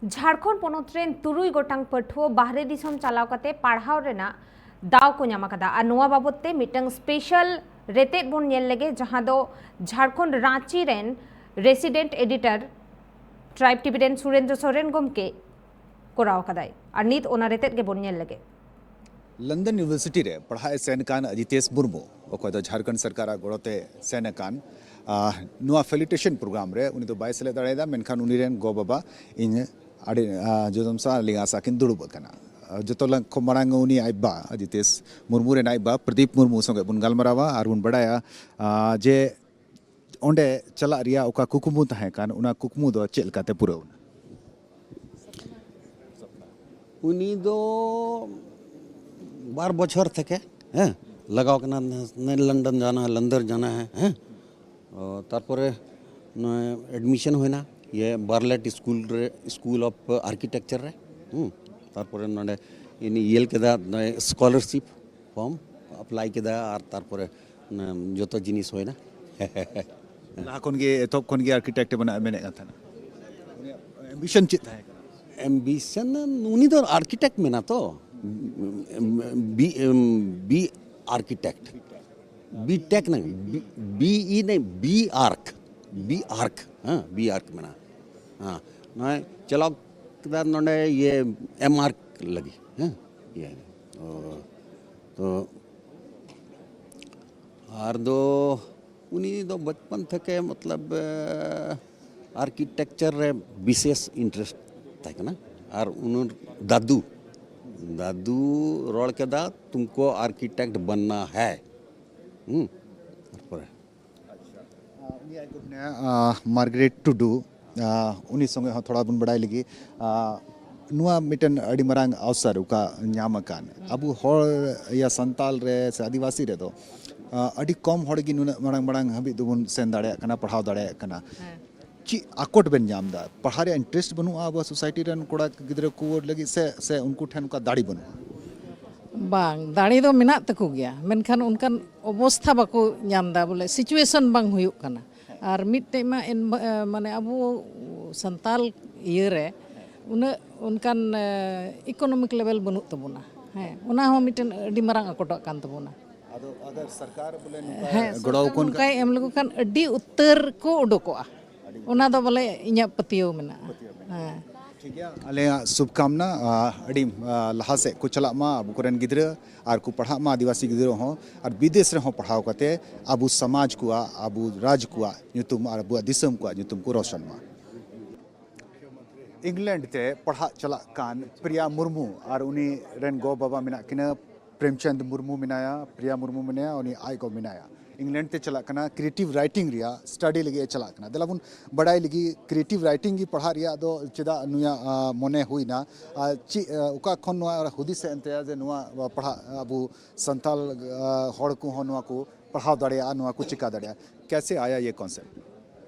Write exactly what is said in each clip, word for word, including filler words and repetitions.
ᱡᱷᱟᱲᱠᱷᱚᱸᱰ ᱯᱚᱱᱚᱛ ᱨᱮᱱ ᱛᱩᱨᱩᱭ ᱜᱚᱴᱟᱝ ᱯᱟᱹᱴᱷᱩᱣᱟᱹ ᱵᱟᱦᱨᱮ ᱫᱤᱥᱚᱢ ᱪᱟᱞᱟᱣ ᱠᱟᱛᱮ ᱯᱟᱲᱦᱟᱣ ᱨᱮᱱᱟᱜ ᱫᱟᱣ ᱠᱚ ᱧᱟᱢ ᱟᱠᱟᱫᱟ᱾ ᱟᱨ ᱱᱚᱣᱟ ᱵᱟᱵᱚᱛ ᱛᱮ ᱢᱤᱫᱴᱟᱝ ᱥᱯᱮᱥᱟᱞ ᱨᱮᱛᱮᱫ ᱵᱚᱱ ᱧᱮᱞ ᱞᱮᱜᱮ, ᱡᱟᱦᱟᱸ ᱫᱚ ᱡᱷᱟᱲᱠᱷᱚᱸᱰ ᱨᱟᱸᱪᱤ ᱨᱮᱱ ᱨᱮᱥᱤᱰᱮᱱᱴ ᱮᱰᱤᱴᱚᱨ ᱴᱨᱟᱭᱤᱵᱽ ᱴᱤᱵᱷᱤ ᱨᱮᱱ ᱥᱩᱨᱮᱱᱫᱨᱚ ᱥᱚᱨᱮᱱ ᱜᱚᱢᱠᱮ ᱠᱚᱨᱟᱣ ᱟᱠᱟᱫᱟᱭ᱾ ᱟᱨ ᱱᱤᱛ ᱚᱱᱟ ᱨᱮᱛᱮᱫ ᱜᱮᱵᱚᱱ ᱧᱮᱞ ᱞᱮᱜᱮ᱾ ᱞᱚᱱᱰᱚᱱ ᱤᱭᱩᱱᱤᱵᱷᱟᱨᱥᱤᱴᱤ ᱨᱮ ᱯᱟᱲᱦᱟᱜ ᱮ ᱥᱮᱱ ᱟᱠᱟᱱ ᱡᱤᱛᱮᱥ ᱢᱩᱨᱢᱩ, ᱚᱠᱚᱭ ᱫᱚ ᱡᱷᱟᱲᱠᱷᱚᱸᱰ ᱥᱚᱨᱠᱟᱨᱟᱜ ᱜᱚᱲᱚᱛᱮ ᱥᱮᱱ ᱟᱠᱟᱱ, ᱟᱦ, ᱱᱚᱣᱟ ᱯᱷᱮᱞᱤᱴᱮᱥᱚᱱ ᱯᱨᱳᱜᱨᱟᱢ ᱨᱮ ᱩᱱᱤ ᱫᱚ ᱵᱟᱭ ᱥᱮᱞᱮᱫ ᱫᱟᱲᱮᱭᱟᱫᱟ᱾ ᱢᱮᱱᱠᱷᱟᱱ ᱩᱱᱤ ᱨᱮᱱ ᱜᱚ ᱵᱟᱵᱟ ᱤᱧ ᱟᱹᱰᱤ, ᱟᱦ, ᱡᱚᱡᱚᱢ ᱥᱟᱶ ᱟᱹᱞᱤᱧ ᱟᱥᱟ ᱠᱤᱱ ᱫᱩᱲᱩᱵ ᱟᱠᱟᱱᱟ᱾ ᱟᱦ, ᱡᱚᱛᱚ ᱞᱟᱝ ᱠᱷᱚᱱ ᱢᱟᱲᱟᱝ ᱩᱱᱤ ᱟᱡ ᱵᱟ ᱡᱤᱛᱮᱥ ᱢᱩᱨᱢᱩ ᱨᱮᱱ ᱟᱡ ᱵᱟ ᱯᱨᱚᱫᱤᱯ ᱢᱩᱨᱢᱩ ᱥᱚᱸᱜᱮ ᱵᱚᱱ ᱜᱟᱞᱢᱟᱨᱟᱣᱟ ᱟᱨ ᱵᱚᱱ ᱵᱟᱲᱟᱭᱟ, ᱟᱦ, ᱡᱮ ᱚᱸᱰᱮ ᱪᱟᱞᱟᱜ ᱨᱮᱭᱟᱜ ᱚᱠᱟ ᱠᱩᱠᱢᱩ ᱛᱟᱦᱮᱸ ᱠᱟᱱ, ᱚᱱᱟ ᱠᱩᱠᱢᱩ ᱫᱚ ᱪᱮᱫ ᱞᱮᱠᱟᱛᱮ ᱯᱩᱨᱟᱹᱣ ᱮᱱᱟ? ᱩᱱᱤ ᱫᱚ ᱵᱟᱨ ᱵᱚᱪᱷᱚᱨ ᱛᱷᱮᱠᱮ ᱦᱮᱸ ᱞᱟᱜᱟᱣ ᱠᱟᱱᱟ᱾ ᱞᱚᱱᱰᱚᱱ ᱡᱟᱱᱟ ᱦᱮᱸ ᱞᱚᱱᱰᱚᱱ ᱡᱟᱱᱟ ᱦᱮᱸ ᱦᱮᱸ ᱚ, ᱛᱟᱨᱯᱚᱨᱮ ᱱᱚᱜᱼᱚᱭ ᱮᱰᱢᱤᱥᱚᱱ ᱦᱩᱭᱱᱟ ᱤᱭᱟᱹ ᱵᱟᱨᱞᱮᱴ ᱥᱠᱩᱞ ᱨᱮ, ᱥᱠᱩᱞ ᱚᱯᱷ ᱟᱨᱠᱤᱴᱮᱠᱪᱟᱨ ᱨᱮ᱾ ᱦᱩᱸ, ᱛᱟᱨᱯᱚᱨᱮ ᱱᱚᱰᱮ ᱤᱧ ᱧᱮᱞ ᱠᱮᱫᱟ ᱥᱠᱚᱞᱟᱨᱥᱤᱯ ᱯᱷᱚᱨᱢ ᱟᱯᱞᱟᱭ ᱠᱮᱫᱟ ᱟᱨ ᱛᱟᱨᱯᱚᱨᱮ ᱡᱚᱛᱚ ᱡᱤᱱᱤᱥ ᱦᱩᱭᱱᱟ᱾ ᱞᱟᱦᱟ ᱠᱷᱚᱱ ᱜᱮ, ᱮᱛᱚᱦᱚᱵ ᱠᱷᱚᱱ ᱜᱮ ᱟᱨᱠᱤᱴᱮᱠᱴ ᱵᱮᱱᱟᱜ ᱢᱮᱱᱮᱫ ᱠᱟᱱ ᱛᱟᱦᱮᱱᱟ᱾ ᱩᱱᱤᱭᱟᱜ ᱮᱢᱵᱤᱥᱚᱱ ᱪᱮᱫ ᱛᱟᱦᱮᱸ ᱠᱟᱱᱟ? ᱮᱢᱵᱤᱥᱚᱱ ᱩᱱᱤ ᱫᱚ ᱟᱨᱠᱤᱴᱮᱠᱴ ᱢᱮᱱᱟ ᱛᱚ, ᱵᱤ ᱵᱤ ᱟᱨᱠᱤᱴᱮᱠᱴ, ᱵᱤ ᱴᱮᱠ ᱱᱟᱝ, ᱵᱤ ᱤ ᱱᱟᱝ, ᱵᱤ ᱟᱨᱠ, ᱵᱤ ᱟᱨᱠ, ᱦᱮᱸ ᱵᱤ ᱟᱨᱠ ᱢᱮᱱᱟ᱾ ᱦᱮᱸ, ᱱᱚᱜᱼᱚᱭ ᱪᱟᱞᱟᱣ ᱠᱮᱫᱟ ᱱᱚᱰᱮ ᱤᱭᱟᱹ ᱮᱢ ᱟᱨᱠ ᱞᱟᱹᱜᱤᱫ᱾ ᱦᱮᱸ, ᱤᱭᱟᱹ ᱚ, ᱛᱚ ᱟᱨ ᱫᱚ ᱩᱱᱤ ᱫᱚ ᱵᱟᱪᱯᱚᱱ ᱛᱷᱮᱠᱮ ᱢᱚᱛᱞᱚᱵ ᱟᱨᱠᱤᱴᱮᱠᱪᱟᱨ ᱨᱮ ᱵᱤᱥᱮᱥ ᱤᱱᱴᱟᱨᱮᱥᱴ ᱛᱟᱦᱮᱸ ᱠᱟᱱᱟ᱾ ᱟᱨ ᱩᱱᱩ ᱫᱟᱫᱩ ᱫᱟᱫᱩ ᱨᱚᱲ ᱠᱮᱫᱟ, ᱛᱩᱢᱠᱳ ᱟᱨᱠᱤᱴᱮᱠᱴ ᱵᱟᱱᱱᱟ ᱦᱮ᱾ ᱦᱩᱸ, ᱛᱟᱨᱯᱚᱨᱮ ᱩᱱᱤ ᱟᱡ ᱜᱚ ᱢᱮᱱᱟᱭᱟ, ᱟᱦ, ᱢᱟᱨᱜᱟᱨᱮᱴ ᱴᱩᱰᱩ, ᱟᱦ, ᱩᱱᱤ ᱥᱚᱸᱜᱮ ᱦᱚᱸ ᱛᱷᱚᱲᱟ ᱵᱚᱱ ᱵᱟᱲᱟᱭ ᱞᱮᱜᱮ᱾ ᱟᱦ, ᱱᱚᱣᱟ ᱢᱤᱫᱴᱮᱱ ᱟᱹᱰᱤ ᱢᱟᱨᱟᱝ ᱚᱣᱥᱚᱨ ᱚᱠᱟ ᱧᱟᱢ ᱟᱠᱟᱱ ᱟᱵᱚ ᱦᱚᱲ ᱭᱟ ᱥᱟᱱᱛᱟᱞ ᱨᱮ ᱥᱮ ᱟᱹᱫᱤᱵᱟᱹᱥᱤ ᱨᱮᱫᱚ, ᱟᱦ, ᱟᱹᱰᱤ ᱠᱚᱢ ᱦᱚᱲ ᱜᱮ ᱱᱩᱱᱟᱹᱜ ᱢᱟᱲᱟᱝ ᱢᱟᱲᱟᱝ ᱦᱟᱹᱵᱤᱡ ᱫᱚᱵᱚᱱ ᱥᱮᱱ ᱫᱟᱲᱮᱭᱟᱜ ᱠᱟᱱᱟ, ᱯᱟᱲᱦᱟᱣ ᱫᱟᱲᱮᱭᱟᱜ ᱠᱟᱱᱟ᱾ ᱪᱮᱫ ᱟᱠᱚᱴ ᱵᱮᱱ ᱧᱟᱢ ᱮᱫᱟ? ᱯᱟᱲᱦᱟᱣ ᱨᱮᱭᱟᱜ ᱤᱱᱴᱟᱨᱮᱥᱴ ᱵᱟᱹᱱᱩᱜᱼᱟ ᱟᱵᱚ ᱥᱳᱥᱟᱭᱴᱤ ᱨᱮᱱ ᱠᱚᱲᱟ ᱜᱤᱫᱽᱨᱟᱹ ᱠᱚ ᱞᱟᱹᱜᱤᱫ ᱥᱮ, ᱥᱮ ᱩᱱᱠᱩ ᱴᱷᱮᱱ ᱚᱱᱠᱟ ᱫᱟᱲᱮ ᱵᱟᱹᱱᱩᱜᱼᱟ? ᱵᱟᱝ, ᱫᱟᱲᱮ ᱫᱚ ᱢᱮᱱᱟᱜ ᱛᱟᱠᱚ ᱜᱮᱭᱟ, ᱢᱮᱱᱠᱷᱟᱱ ᱚᱱᱠᱟᱱ ᱚᱵᱚᱥᱛᱷᱟ ᱵᱟᱠᱚ ᱧᱟᱢ ᱮᱫᱟ, ᱵᱚᱞᱮ ᱥᱤᱪᱩᱭᱮᱥᱚᱱ ᱵᱟᱝ ᱦᱩᱭᱩᱜ ᱠᱟᱱᱟ᱾ ᱟᱨ ᱢᱤᱫᱴᱮᱡ ᱢᱟ ᱮᱱ-, ᱢᱟᱱᱮ ᱟᱵᱚ ᱥᱟᱱᱛᱟᱞ ᱤᱭᱟᱹᱨᱮ ᱩᱱᱟᱹᱜ ᱚᱱᱠᱟᱱ ᱤᱠᱳᱱᱚᱢᱤᱠ ᱞᱮᱵᱮᱞ ᱵᱟᱹᱱᱩᱜ ᱛᱟᱵᱚᱱᱟ᱾ ᱦᱮᱸ, ᱚᱱᱟ ᱦᱚᱸ ᱢᱤᱫᱴᱮᱱ ᱟᱹᱰᱤ ᱢᱟᱨᱟᱝ ᱟᱠᱚᱴᱚᱜ ᱠᱟᱱ ᱛᱟᱵᱚᱱᱟ᱾ ᱟᱫᱚ ᱟᱜᱟᱨ ᱥᱚᱨᱠᱟᱨ ᱵᱚᱞᱮ ᱱᱚᱝᱠᱟ ᱦᱮᱸ, ᱜᱚᱲᱚ ᱥᱚᱨᱠᱟᱨ ᱠᱚ ᱱᱚᱝᱠᱟᱭ ᱮᱢ ᱞᱮᱠᱚ ᱠᱷᱟᱱ ᱟᱹᱰᱤ ᱩᱛᱟᱹᱨ ᱠᱚ ᱩᱰᱩᱠᱚᱜᱼᱟ᱾ ᱚᱱᱟ ᱫᱚ ᱵᱚᱞᱮ ᱤᱧᱟᱹᱜ ᱯᱟᱹᱛᱭᱟᱹᱣ ᱢᱮᱱᱟᱜᱼᱟ᱾ ᱦᱮᱸ᱾ ᱴᱷᱤᱠ ᱜᱮᱭᱟ, ᱟᱞᱮᱭᱟᱜ ᱥᱩᱵᱷᱠᱟᱢᱱᱟ, ᱟᱹᱰᱤ ᱞᱟᱦᱟ ᱥᱮᱫ ᱠᱚ ᱪᱟᱞᱟᱜ ᱢᱟ ᱟᱵᱚ ᱠᱚᱨᱮᱱ ᱜᱤᱫᱽᱨᱟᱹ, ᱟᱨ ᱠᱚ ᱯᱟᱲᱦᱟᱜ ᱢᱟ ᱟᱹᱫᱤᱵᱟᱹᱥᱤ ᱜᱤᱫᱽᱨᱟᱹ ᱦᱚᱸ, ᱟᱨ ᱵᱤᱫᱮᱥ ᱨᱮᱦᱚᱸ ᱯᱟᱲᱦᱟᱣ ᱠᱟᱛᱮ ᱟᱵᱚ ᱥᱚᱢᱟᱡᱽ ᱠᱚᱣᱟᱜ, ᱟᱵᱚ ᱨᱟᱡᱽ ᱠᱚᱣᱟᱜ ᱧᱩᱛᱩᱢ ᱟᱨ ᱟᱵᱚᱣᱟᱜ ᱫᱤᱥᱚᱢ ᱠᱚᱣᱟᱜ ᱧᱩᱛᱩᱢ ᱠᱚ ᱨᱚᱥᱚᱱ ᱢᱟ᱾ ᱤᱝᱞᱮᱱᱰ ᱛᱮ ᱯᱟᱲᱦᱟᱜ ᱪᱟᱞᱟᱜ ᱠᱟᱱ ᱯᱨᱤᱭᱟ ᱢᱩᱨᱢᱩ ᱟᱨ ᱩᱱᱤ ᱨᱮᱱ ᱜᱚ ᱵᱟᱵᱟ ᱢᱮᱱᱟᱜ ᱠᱤᱱᱟᱹ, ᱯᱨᱮᱢᱪᱟᱸᱫᱽ ᱢᱩᱨᱢᱩ ᱢᱮᱱᱟᱭᱟ, ᱯᱨᱤᱭᱟ ᱢᱩᱨᱢᱩ ᱢᱮᱱᱟᱭᱟ, ᱩᱱᱤ ᱟᱡ ᱜᱚ ᱢᱮᱱᱟᱭᱟ᱾ ᱤᱝᱞᱮᱱᱰ ᱛᱮ ᱪᱟᱞᱟᱜ ᱠᱟᱱᱟ, ᱠᱨᱤᱭᱮᱴᱤᱵᱷ ᱨᱟᱭᱴᱤᱝ ᱨᱮᱭᱟᱜ ᱥᱴᱟᱰᱤ ᱞᱟᱹᱜᱤᱫ ᱮ ᱪᱟᱞᱟᱜ ᱠᱟᱱᱟ᱾ ᱫᱮᱞᱟ ᱵᱚᱱ ᱵᱟᱲᱟᱭ ᱞᱟᱹᱜᱤᱫ, ᱠᱨᱤᱭᱮᱴᱤᱵᱷ ᱨᱟᱭᱴᱤᱝ ᱜᱮ ᱯᱟᱲᱦᱟᱜ ᱨᱮᱭᱟᱜ ᱫᱚ ᱪᱮᱫᱟᱜ ᱱᱩᱭᱟᱜ ᱢᱚᱱᱮ ᱦᱩᱭᱱᱟ, ᱟᱨ ᱪᱮᱫ ᱚᱠᱟ ᱠᱷᱚᱱ ᱱᱚᱣᱟ ᱦᱩᱫᱤᱥ ᱦᱮᱡ ᱮᱱ ᱛᱟᱭᱟ ᱡᱮ ᱱᱚᱣᱟ ᱯᱟᱲᱦᱟᱜ ᱟᱵᱚ ᱥᱟᱱᱛᱟᱲ ᱦᱚᱲ ᱠᱚᱦᱚᱸ ᱱᱚᱣᱟ ᱠᱚ ᱯᱟᱲᱦᱟᱣ ᱫᱟᱲᱮᱭᱟᱜᱼᱟ, ᱱᱚᱣᱟ ᱠᱚ ᱪᱤᱠᱟ ᱫᱟᱲᱮᱭᱟᱜᱼᱟ? कैसे आया ये कॉन्सेप्ट?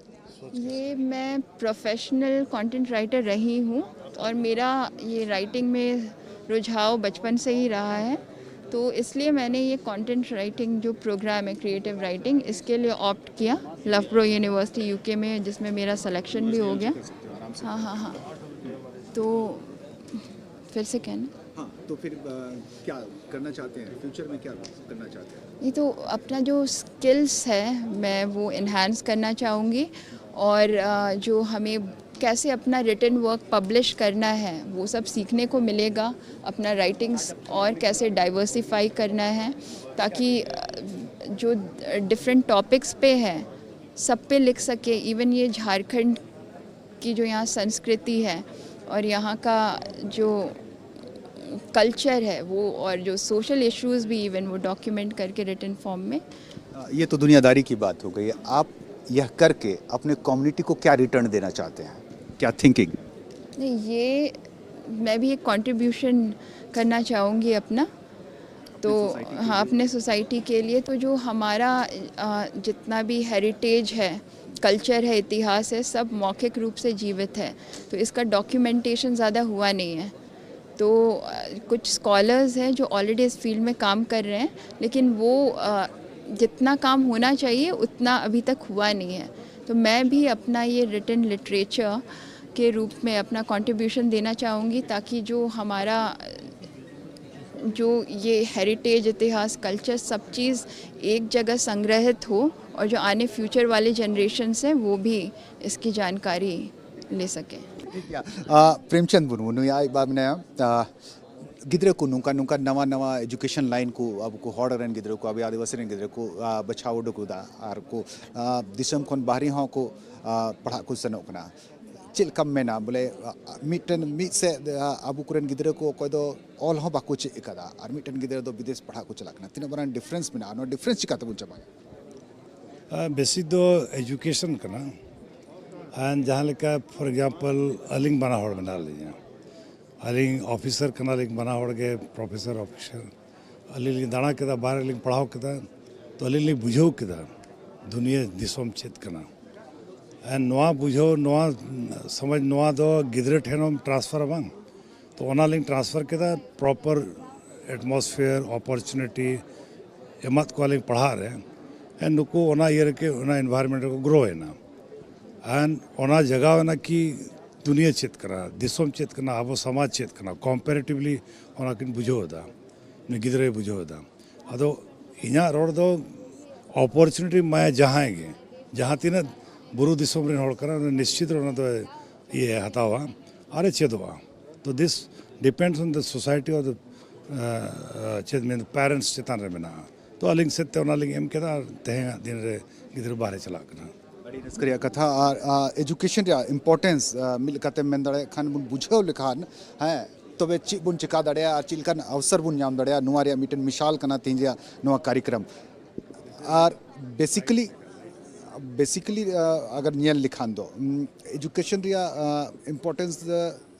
ये मैं प्रोफेशनल कंटेंट राइटर रही हूँ और मेरा ये राइटिंग में रुझाव बचपन से ही रहा है। तो इसलिए मैंने ये कंटेंट राइटिंग जो प्रोग्राम है, क्रिएटिव राइटिंग, इसके लिए ऑप्ट किया। लफब्रो यूनिवर्सिटी यूके में, जिसमें मेरा सिलेक्शन भी हो गया। हाँ, हाँ, हाँ। तो फिर से कहना। हाँ, तो फिर क्या करना चाहते हैं, फ्यूचर में क्या करना चाहते हैं? ये तो अपना जो स्किल्स है, मैं वो इन्हांस करना चाहूँगी। और जो हमें कैसे अपना रिटन वर्क पब्लिश करना है, वो सब सीखने को मिलेगा। अपना राइटिंग्स और कैसे डाइवर्सिफाई करना है, ताकि जो डिफरेंट टॉपिक्स पे है, सब पे लिख सके। इवन ये झारखंड की जो यहाँ संस्कृति है और यहाँ का जो कल्चर है वो, और जो सोशल इश्यूज भी इवन वो डॉक्यूमेंट करके रिटन फॉर्म में। ये तो दुनियादारी की बात हो गई। आप यह करके अपने कम्युनिटी को क्या रिटर्न देना चाहते हैं, क्या थिंकिंग? नहीं, ये मैं भी एक कंट्रीब्यूशन करना चाहूँगी अपना। तो हाँ, अपने सोसाइटी के लिए। तो जो हमारा जितना भी हेरिटेज है, कल्चर है, इतिहास है, सब मौखिक रूप से जीवित है। तो इसका डॉक्यूमेंटेशन ज़्यादा हुआ नहीं है। तो कुछ स्कॉलर्स हैं जो ऑलरेडी इस फील्ड में काम कर रहे हैं, लेकिन वो जितना काम होना चाहिए उतना अभी तक हुआ नहीं है। तो मैं भी अपना ये रिटन लिटरेचर के रूप में अपना कंट्रीब्यूशन देना चाहूँगी, ताकि जो हमारा, जो ये हेरिटेज, इतिहास, कल्चर, सब चीज़ एक जगह संग्रहित हो और जो आने फ्यूचर वाले जनरेशंस हैं, वो भी इसकी जानकारी ले सकें। ᱴᱷᱤᱠ ᱜᱮᱭᱟ᱾ ᱟᱨ, ᱯᱨᱮᱢᱪᱟᱸᱫᱽ ᱢᱩᱨᱢᱩ, ᱱᱩᱭ ᱟᱡ ᱵᱟᱵᱟ ᱢᱮᱱᱟᱭᱟ᱾ ᱟᱨ, ᱜᱤᱫᱽᱨᱟᱹ ᱠᱚ ᱱᱚᱝᱠᱟ ᱱᱚᱝᱠᱟ ᱱᱟᱣᱟ ᱱᱟᱣᱟ ᱮᱡᱩᱠᱮᱥᱚᱱ ᱞᱟᱭᱤᱱ ᱠᱚ ᱟᱵᱚ ᱠᱚ ᱦᱚᱲ ᱨᱮᱱ ᱜᱤᱫᱽᱨᱟᱹ ᱠᱚ, ᱟᱵᱚ ᱟᱹᱫᱤᱵᱟᱹᱥᱤ ᱨᱮᱱ ᱜᱤᱫᱽᱨᱟᱹ ᱠᱚ, ᱟᱨ, ᱵᱟᱪᱷᱟᱣ ᱩᱰᱩᱠ ᱮᱫᱟ ᱟᱨ ᱠᱚ, ᱟᱨ, ᱫᱤᱥᱚᱢ ᱠᱷᱚᱱ ᱵᱟᱦᱨᱮ ᱦᱚᱸ ᱠᱚ, ᱟᱨ, ᱯᱟᱲᱦᱟᱜ ᱠᱚ ᱥᱮᱱᱚᱜ ᱠᱟᱱᱟ᱾ ᱪᱮᱫ ᱞᱮᱠᱟᱢ ᱢᱮᱱᱟ ᱵᱚᱞᱮ, ᱟᱨ, ᱢᱤᱫᱴᱮᱱ ᱢᱤᱫ ᱥᱮᱫ, ᱟᱨ, ᱟᱵᱚ ᱠᱚᱨᱮᱱ ᱜᱤᱫᱽᱨᱟᱹ ᱠᱚ ᱚᱠᱚᱭ ᱫᱚ ᱚᱞ ᱦᱚᱸ ᱵᱟᱠᱚ ᱪᱮᱫ ᱟᱠᱟᱫᱟ ᱟᱨ ᱢᱤᱫᱴᱮᱱ ᱜᱤᱫᱽᱨᱟᱹ ᱫᱚ ᱵᱤᱫᱮᱥ ᱯᱟᱲᱦᱟᱜ ᱠᱚ ᱪᱟᱞᱟᱜ ᱠᱟᱱᱟ? ᱛᱤᱱᱟᱹᱜ ᱢᱟᱨᱟᱝ ᱰᱤᱯᱷᱟᱨᱮᱱᱥ ᱢᱮᱱᱟᱜᱼᱟ? ᱱᱚᱣᱟ ᱰᱤᱯᱷᱟᱨᱮᱱᱥ ᱪᱤᱠᱟᱹ ᱛᱮᱵᱚᱱ ᱪᱟᱵᱟᱭᱟ? ᱵᱮᱥᱤᱠ ᱫᱚ ᱮᱡᱩᱠᱮᱥᱚᱱ ᱠᱟᱱᱟ᱾ ᱟᱨ ᱡᱟᱦᱟᱸ ᱞᱮᱠᱟ, ᱯᱷᱚᱨ ᱮᱠᱡᱟᱢᱯᱚᱞ, ᱟᱹᱞᱤᱧ ᱵᱟᱱᱟ ᱦᱚᱲ ᱢᱮᱱᱟᱜ ᱞᱤᱧᱟ᱾ ᱟᱹᱞᱤᱧ ᱚᱯᱷᱤᱥᱟᱨ ᱠᱟᱱᱟᱞᱤᱧ, ᱵᱟᱱᱟ ᱦᱚᱲ ᱜᱮ ᱯᱨᱚᱯᱷᱮᱥᱚᱨ ᱚᱯᱷᱤᱥᱟᱨ᱾ ᱟᱹᱞᱤᱧ ᱞᱤᱧ ᱫᱟᱬᱟ ᱠᱮᱫᱟ, ᱵᱟᱦᱨᱮ ᱞᱤᱧ ᱯᱟᱲᱦᱟᱣ ᱠᱮᱫᱟ, ᱛᱚ ᱟᱹᱞᱤᱧ ᱞᱤᱧ ᱵᱩᱡᱷᱟᱹᱣ ᱠᱮᱫᱟ ᱫᱩᱱᱤᱭᱟᱹ ᱫᱤᱥᱚᱢ ᱪᱮᱫ ᱠᱟᱱᱟ᱾ ᱟᱨ ᱱᱚᱣᱟ ᱵᱩᱡᱷᱟᱹᱣ, ᱱᱚᱣᱟ ᱥᱚᱢᱟᱡᱽ, ᱱᱚᱣᱟ ᱫᱚ ᱜᱤᱫᱽᱨᱟᱹ ᱴᱷᱮᱱ ᱦᱚᱸ ᱴᱨᱟᱱᱥᱯᱷᱟᱨᱟ ᱵᱟᱝ? ᱛᱚ ᱚᱱᱟᱞᱤᱧ ᱴᱨᱟᱱᱥᱯᱷᱟᱨ ᱠᱮᱫᱟ, ᱯᱨᱚᱯᱟᱨ ᱮᱴᱢᱚᱥᱯᱷᱤᱭᱟᱨ, ᱚᱯᱚᱨᱪᱩᱱᱤᱴᱤ ᱮᱢᱟᱫ ᱠᱚᱣᱟᱞᱤᱧ ᱯᱟᱲᱦᱟᱜ ᱨᱮ᱾ ᱮᱱ ᱱᱩᱠᱩ ᱚᱱᱟ ᱤᱭᱟᱹ ᱨᱮᱠᱚ, ᱚᱱᱟ ᱮᱱᱵᱷᱟᱭᱨᱚᱱᱢᱮᱱᱴ ᱨᱮᱠᱚ ᱜᱨᱳ ᱮᱱᱟ᱾ ᱟᱨ ᱚᱱᱟ ᱡᱟᱭᱜᱟ ᱮᱱᱟ ᱠᱤ ᱫᱩᱱᱤᱭᱟᱹ ᱪᱮᱫ ᱠᱟᱱᱟ, ᱫᱤᱥᱚᱢ ᱪᱮᱫ ᱠᱟᱱᱟ, ᱟᱵᱚ ᱥᱚᱢᱟᱡᱽ ᱪᱮᱫ ᱠᱟᱱᱟ, ᱠᱚᱢᱯᱮᱨᱮᱴᱤᱵᱷᱞᱤ ᱚᱱᱟ ᱠᱤᱱ ᱵᱩᱡᱷᱟᱹᱣ ᱮᱫᱟ, ᱩᱱᱤ ᱜᱤᱫᱽᱨᱟᱹᱭ ᱵᱩᱡᱷᱟᱹᱣ ᱮᱫᱟ᱾ ᱟᱫᱚ ᱤᱧᱟᱹᱜ ᱨᱚᱲ ᱫᱚ, ᱚᱯᱚᱨᱪᱩᱱᱤᱴᱤ ᱮᱢᱟᱭᱟ ᱡᱟᱦᱟᱸᱭ ᱜᱮ, ᱡᱟᱦᱟᱸ ᱛᱤᱱᱟᱹᱜ ᱵᱩᱨᱩ ᱫᱤᱥᱚᱢ ᱨᱮᱱ ᱦᱚᱲ ᱠᱟᱱᱟ, ᱩᱱᱤ ᱱᱤᱥᱪᱤᱛ ᱨᱮ ᱚᱱᱟ ᱫᱚᱭ ᱤᱭᱟᱹ ᱦᱟᱛᱟᱣᱟ ᱟᱨᱮ ᱪᱮᱫᱚᱜᱼᱟ᱾ ᱛᱚ this depends on the society or the, ᱪᱮᱫ ᱢᱮᱱ, ᱯᱮᱨᱮᱱᱴᱥ ᱪᱮᱛᱟᱱ ᱨᱮ ᱢᱮᱱᱟᱜᱼᱟ᱾ ᱛᱚ ᱟᱹᱞᱤᱧ ᱥᱮᱫ ᱛᱮ ᱚᱱᱟ ᱞᱤᱧ ᱮᱢ ᱠᱮᱫᱟ ᱟᱨ ᱛᱮᱦᱮᱧᱟᱜ ᱫᱤᱱ ᱨᱮ ᱜᱤᱫᱽᱨᱟᱹ ᱵᱟᱦᱨᱮ ᱪᱟᱞᱟᱜ ᱠᱟᱱᱟ᱾ ᱟᱹᱰᱤ ᱨᱟᱹᱥᱠᱟᱹ ᱨᱮᱭᱟᱜ ᱠᱟᱛᱷᱟ᱾ ᱟᱨ, ᱟᱨ, ᱮᱡᱩᱠᱮᱥᱚᱱ ᱨᱮᱭᱟᱜ ᱤᱢᱯᱚᱨᱴᱮᱱᱥ, ᱟᱨ, ᱢᱤᱫ ᱞᱮᱠᱟᱛᱮᱢ ᱢᱮᱱ ᱫᱟᱲᱮᱭᱟᱜ ᱠᱷᱟᱱ ᱵᱚᱱ ᱵᱩᱡᱷᱟᱹᱣ ᱞᱮᱠᱷᱟᱱ, ᱦᱮᱸ, ᱛᱚᱵᱮ ᱪᱮᱫ ᱵᱚᱱ ᱪᱮᱠᱟ ᱫᱟᱲᱮᱭᱟᱜᱼᱟ ᱟᱨ ᱪᱮᱫ ᱞᱮᱠᱟᱱ ᱟᱣᱥᱟᱨ ᱵᱚᱱ ᱧᱟᱢ ᱫᱟᱲᱮᱭᱟᱜᱼᱟ, ᱱᱚᱣᱟ ᱨᱮᱭᱟᱜ ᱢᱤᱫᱴᱮᱱ ᱢᱤᱥᱟᱞ ᱠᱟᱱᱟ ᱛᱮᱦᱮᱧ ᱨᱮᱭᱟᱜ ᱱᱚᱣᱟ ᱠᱟᱨᱤᱠᱨᱚᱢ᱾ ᱟᱨ ᱵᱮᱥᱤᱠᱟᱞᱤ, ᱵᱮᱥᱤᱠᱟᱞᱤ, ᱟᱨ, ᱟᱜᱟᱨ ᱧᱮᱞ ᱞᱮᱠᱷᱟᱱ ᱫᱚ, ᱩᱢ, ᱮᱡᱩᱠᱮᱥᱚᱱ ᱨᱮᱭᱟᱜ, ᱟᱨ, ᱤᱢᱯᱚᱨᱴᱮᱱᱥ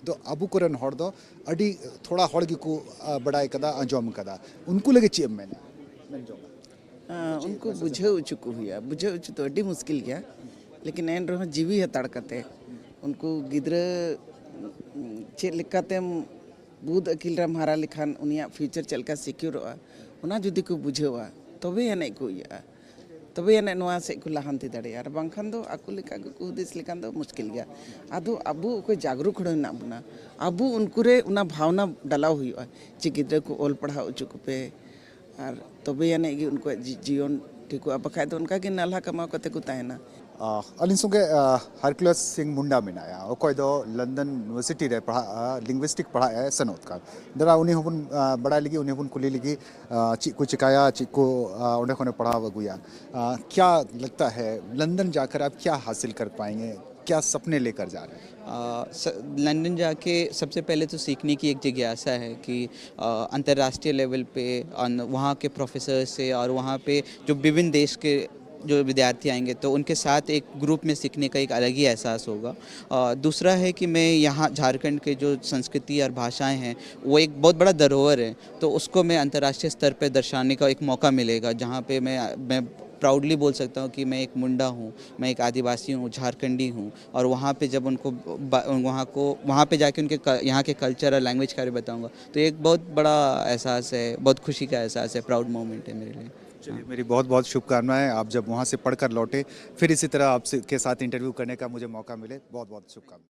ᱫᱚ ᱟᱵᱚ ᱠᱚᱨᱮᱱ ᱦᱚᱲ ᱫᱚ ᱟᱹᱰᱤ ᱛᱷᱚᱲᱟ ᱦᱚᱲ ᱜᱮᱠᱚ, ᱟᱨ, ᱵᱟᱰᱟᱭ ᱠᱟᱫᱟ, ᱟᱸᱡᱚᱢ ᱠᱟᱫᱟ᱾ ᱩᱱᱠᱩ ᱞᱟᱹᱜᱤᱫ ᱪᱮᱫ ᱮᱢ ᱢᱮᱱᱟ, ᱢᱮᱱ ᱡᱚᱝᱟ? ᱟᱸ, ᱩᱱᱠᱩ ᱵᱩᱡᱷᱟᱹᱣ ᱦᱚᱪᱚ ᱠᱚ ᱦᱩᱭᱩᱜᱼᱟ᱾ ᱵᱩᱡᱷᱟᱹᱣ ᱦᱚᱪᱚ ᱫᱚ ᱟᱹᱰᱤ ᱢᱩᱥᱠᱤᱞ ᱜᱮᱭᱟ, ᱞᱮᱠᱤᱱ ᱮᱱ ᱨᱮᱦᱚᱸ ᱡᱤᱣᱤ ᱦᱟᱛᱟᱲ ᱠᱟᱛᱮ ᱩᱱᱠᱩ ᱜᱤᱫᱽᱨᱟᱹ, ᱩᱸ, ᱪᱮᱫ ᱞᱮᱠᱟᱛᱮᱢ ᱵᱩᱫ ᱟᱹᱠᱤᱞ ᱨᱮᱢ ᱦᱟᱨᱟ ᱞᱮᱠᱷᱟᱱ ᱩᱱᱤᱭᱟᱜ ᱯᱷᱤᱭᱩᱪᱟᱨ ᱪᱮᱫ ᱞᱮᱠᱟ ᱥᱤᱠᱤᱭᱳᱨᱚᱜᱼᱟ, ᱚᱱᱟ ᱡᱩᱫᱤ ᱠᱚ ᱵᱩᱡᱷᱟᱹᱣᱟ, ᱛᱚᱵᱮ ᱟᱹᱱᱤᱡ ᱠᱚ ᱤᱭᱟᱹᱜᱼᱟ᱾ ᱛᱚᱵᱮ ᱟᱹᱱᱤᱡ ᱱᱚᱣᱟ ᱥᱮᱫ ᱠᱚ ᱞᱟᱦᱟᱱᱛᱤ ᱫᱟᱲᱮᱭᱟᱜᱼᱟ, ᱟᱨ ᱵᱟᱝᱠᱷᱟᱱ ᱫᱚ ᱟᱠᱚ ᱞᱮᱠᱟ ᱜᱮᱠᱚ ᱦᱩᱫᱤᱥ ᱞᱮᱠᱷᱟᱱ ᱫᱚ ᱢᱩᱥᱠᱤᱞ ᱜᱮᱭᱟ᱾ ᱟᱫᱚ ᱟᱵᱚ ᱚᱠᱚᱭ ᱡᱟᱜᱽᱨᱩᱠ ᱦᱚᱲ ᱢᱮᱱᱟᱜ ᱵᱚᱱᱟ, ᱟᱵᱚ ᱩᱱᱠᱩ ᱨᱮ ᱚᱱᱟ ᱵᱷᱟᱣᱱᱟ ᱰᱟᱞᱟᱣ ᱦᱩᱭᱩᱜᱼᱟ ᱡᱮ ᱜᱤᱫᱽᱨᱟᱹ ᱠᱚ ᱚᱞ ᱯᱟᱲᱦᱟᱣ ᱦᱚᱪᱚ ᱠᱚᱯᱮ, ᱟᱨ ᱛᱚᱵᱮ ᱟᱹᱱᱤᱡ ᱜᱮ ᱩᱱᱠᱩᱣᱟᱜ ᱡᱤ- ᱡᱤᱭᱚᱱ ᱴᱷᱤᱠᱚᱜᱼᱟ, ᱵᱟᱠᱷᱟᱡ ᱫᱚ ᱚᱱᱠᱟ ᱜᱮ ᱱᱟᱞᱦᱟ ᱠᱟᱢᱟᱣ ᱠᱟᱛᱮ ᱠᱚ ᱛᱟᱦᱮᱱᱟ᱾ ᱟᱦ, ᱟᱹᱞᱤᱧ ᱥᱚᱸᱜᱮ, ᱟᱦ, ᱦᱟᱨᱠᱩᱞᱟᱥ ᱥᱤᱝ ᱢᱩᱱᱰᱟ ᱢᱮᱱᱟᱭᱟ, ᱚᱠᱚᱭ ᱫᱚ ᱞᱚᱱᱰᱚᱱ ᱤᱭᱩᱱᱤᱵᱷᱟᱨᱥᱤᱴᱤ ᱨᱮ ᱯᱟᱲᱦᱟᱜᱼᱟ, ᱞᱤᱝᱜᱩᱭᱥᱴᱤᱠ ᱯᱟᱲᱦᱟᱜ ᱮ ᱥᱮᱱᱚᱜ ᱠᱟᱱ᱾ ᱫᱟᱫᱟ, ᱩᱱᱤ ᱦᱚᱸᱵᱚᱱ, ᱟᱦ, ᱵᱟᱲᱟᱭ ᱞᱟᱹᱜᱤᱫ, ᱩᱱᱤ ᱦᱚᱸᱵᱚᱱ ᱠᱩᱞᱤ ᱞᱟᱹᱜᱤᱫ, ᱟᱦ, ᱪᱮᱫ ᱠᱚ ᱪᱤᱠᱟᱭᱟ, ᱪᱮᱫ ᱠᱚ, ᱟᱦ, ᱚᱸᱰᱮ ᱠᱷᱚᱱᱮ ᱯᱟᱲᱦᱟᱣ ᱟᱹᱜᱩᱭᱟ᱾ ᱟᱦ, क्या लगता है, लंदन जाकर आप क्या हासिल कर पाएंगे, क्या सपने लेकर जा रहे हैं? अ, स-, लंदन जाके सबसे पहले तो सीखने की एक जिज्ञासा है कि, अ, अंतर्राष्ट्रीय लेवल पे अन-, वहाँ के प्रोफेसर से और वहाँ पे जो विभिन्न देश के जो विद्यार्थी आएंगे, तो उनके साथ एक ग्रुप में सीखने का एक अलग ही एहसास होगा। अ, दूसरा है कि मैं यहाँ झारखंड के जो संस्कृति और भाषाएं हैं, वो एक बहुत बड़ा धरोहर है, तो उसको मैं अंतर्राष्ट्रीय स्तर पे दर्शाने का एक मौका मिलेगा, जहाँ पे मैं, मैं प्राउडली बोल सकता हूँ कि मैं एक मुंडा हूँ, मैं एक आदिवासी हूँ, झारखंडी हूँ। और वहाँ पे जब उनको ब-, वहाँ को, वहाँ पे जाके उनके क-, यहाँ के कल्चर और लैंग्वेज के बारे में बताऊँगा, तो एक बहुत बड़ा एहसास है, बहुत खुशी का एहसास है, प्राउड मोमेंट है मेरे लिए। चलिए, मेरी बहुत बहुत शुभकामनाएं। आप जब वहाँ से पढ़कर लौटे, फिर इसी तरह आपसे, के साथ इंटरव्यू करने का मुझे मौका मिले। बहुत बहुत शुभकामनाएं।